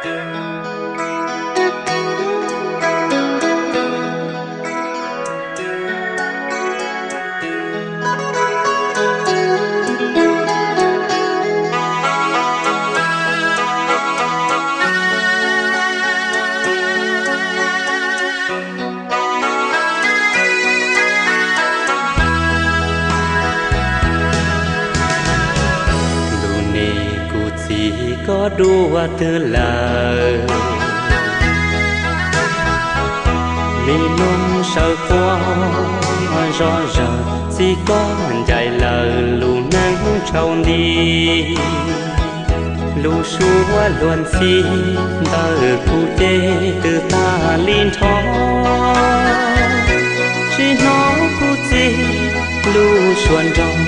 Lub neej kuv txiv koj dua twg lawm? Me noog sawv quaj zom zaws, txiv koj ncaim lawm lub neej tsaus nti. Lub suab luag ntxhi ntawm kuv ces twb tag li nrho. Tsis hnov kuv txiv lub suab nrog,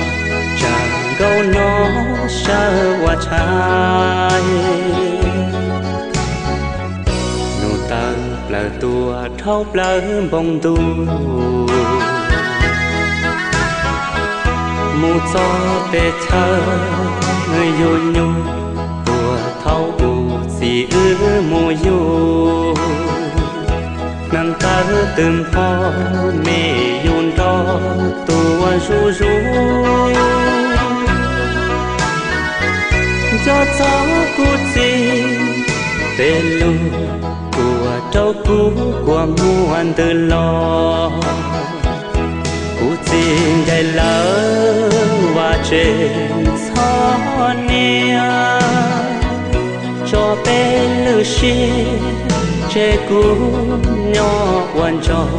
tsam nkaus no sawv ua tshais. Nug tawm plaws tuaj dhau plaws npoo ntuj, mus txog pem chaw yug nyuj, puag thaum ub txiv wb mus yug. Neeg tawv twb npog me yus nrog tuaj zuj zus. Nco txog kuv txiv tej lus, kuv rau kuv kua muag ntws los. Kuv txiv ncaim lawm vaj tse txhob niam, tso peb lwm siab tseg kuv nyob ua ntsog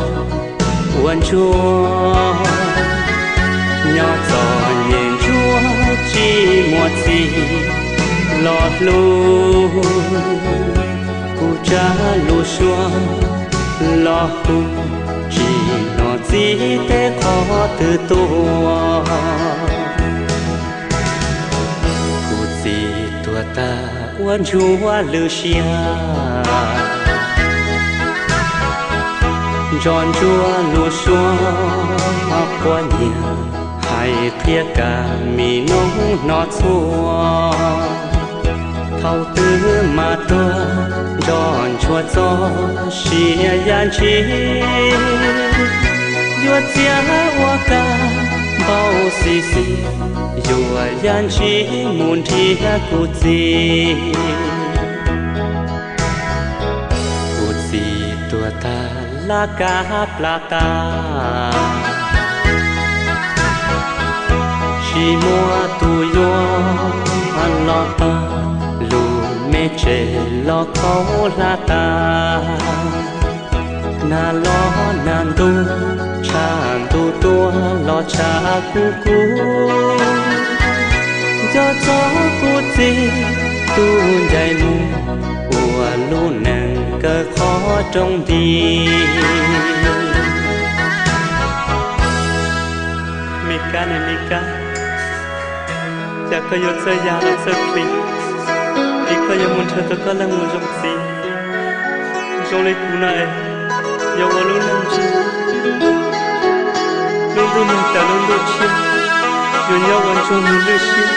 ua ntsuag. Nyob txom nyem ntsuag tsis muaj txiv los hlub, kuv tsa lub suab los hu, tsis hnov txiv teb qhov twg tuaj. Kuv txiv tuag tag ua ntsuag lwm siab, nco ntsuag lub suab quab nyiam, hais qhia kam mi noob hnov txhua. Thaum twg mas tuag nco ntsuag txoj sia yam ntsis, yuav txiav ua kab npau xis xis, yuav yam ntsis mus nrhiav kuv txiv. Kuv txiv tuag tag laj kab plas tas, tsis muaj tus yuav los pab, lub me tsev los khaub hlab tas. Nag los nag ntuj, tshav ntuj tuaj los tshav kub kub. Nco txog kuv txiv tus ncaim mus, ua lub neej kaw qhov rooj nti. Me kab ne me kab, cas koj yuav txawj ya los txawj plig, es koj yuav mus nrhiav tau koj leej mus zoo txiv. Zoo li kuv no es yuav ua lub neej ntsuag, lub ntuj nag tas lub ntuj tshiab, yuav nyob ua ntsuag mus lwj siab.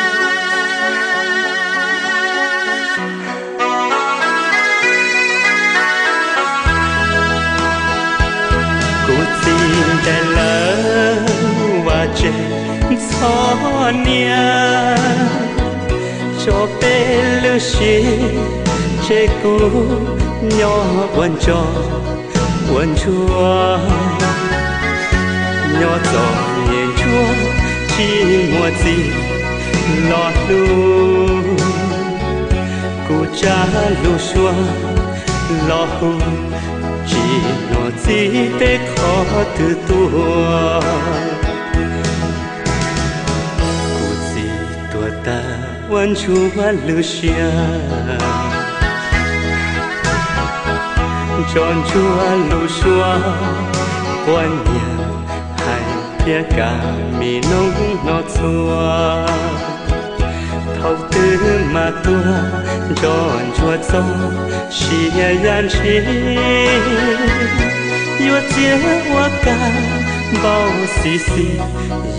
Kuv txiv ncaim lawm vaj tse txhob niam, tso peb lwm siab tseg kuv nyob ua ntsog ua ntsuag. Nyob txom nyem ntsuag tsis muaj txiv los hlub, kuv tsa lub suab los hu, tsis hnov txiv teb qhov twg tuaj. Kuv txiv tuag tag ua ntsuag lwj siab, nco ntsuag lub suab quab nyiam, hais thiab kam mi noob hnov txhua. Thaum twg mas tuag nco ntsuag txoj sia yam ntshis, yuav txiav ua kab npau xis xis,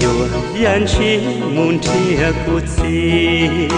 yuav yam ntshis mus nrhiav kuv txiv.